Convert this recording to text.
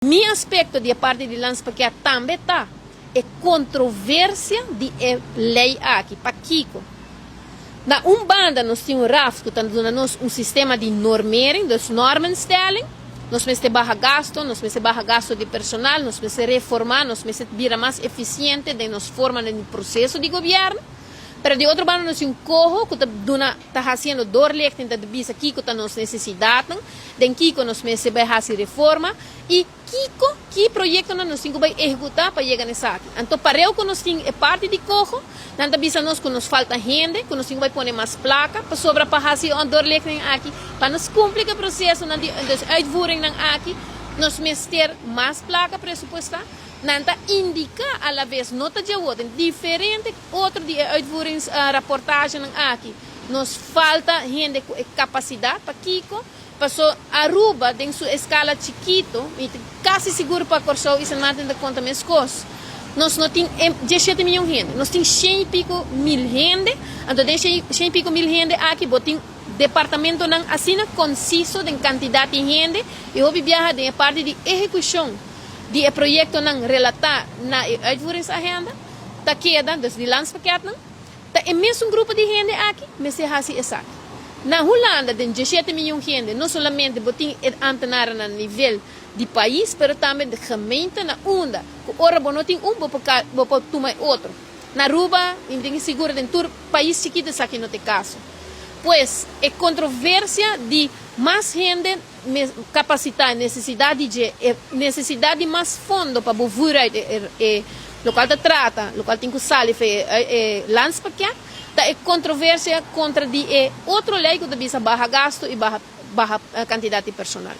Mi aspecto di e parti di landspakket tambe ta e controversia di e ley aki. Pakico? Na un banda nos tin un RAft cu ta duna nos un sistema di normering, dus normenstelling. Nos mester baha gasto, nos mester baha gasto di personal, nos mester reforma, nos mester bira mas eficiente den nos forma den proceso di gobierno. Pero di otro banda nos tin un coho cu ta duna, ta haciendo doorlichting, ta bisa kico ta nos necesidadnan, den kico nos mester bay haci reforma y kico, ki proyectonan nos tin cu bay ehecuta pa yega na esaki. Anto pareu cu nos tin e parti di coho, nan ta bisa nos cu nos falta hende, cu nos tin cu bay pone mas placa pasobra pa haci e doorlichting aki, pa nos cumpli cu e procesonan di, dus uitvoeringnan aki, nos mester mas placa presupuesta. Nan ta indica alaves no ta dje word den diferente otro di e uitvoeringsrapportagenan aki nos falta hende cu e capacidad. Pakico? Paso Aruba den su escala chikito, mi ta casi sigur pa Corsou y San Martin ta conta mescos, nos no tin diesshete miyon hende, nos tin shen y pico mil hende, anto den shen y pico mil hende aki bo tin departamentonan asina conciso den cantidad di hende y hopi biaha den e parti di ehecucion di e proyectonan relata na e uitvoeringsagenda ta keda, dus di landspakketnan, ta e mesun grupo di hende aki mester haci esaki. Na Hulanda den diesshete miyon hende no solamente bo tin e ambtenaren na nivel di pais pero tambe de gemeente na unda cu ora bo no tin un bo por bo por tuma e otro. Na Aruba y mi tin sigur den tur pais chikito esaki no ta e caso. Pues e controversia di mas hende Kapasitá, nesesidat di dje, e nesesidat di mas fondo pa bo voer uit e lokual ta trata, lokual tin ku sali for e landspakket, ta e kontroversia kontra di e otro lei ku ta bisa baha gastu i baha kantidat di personal.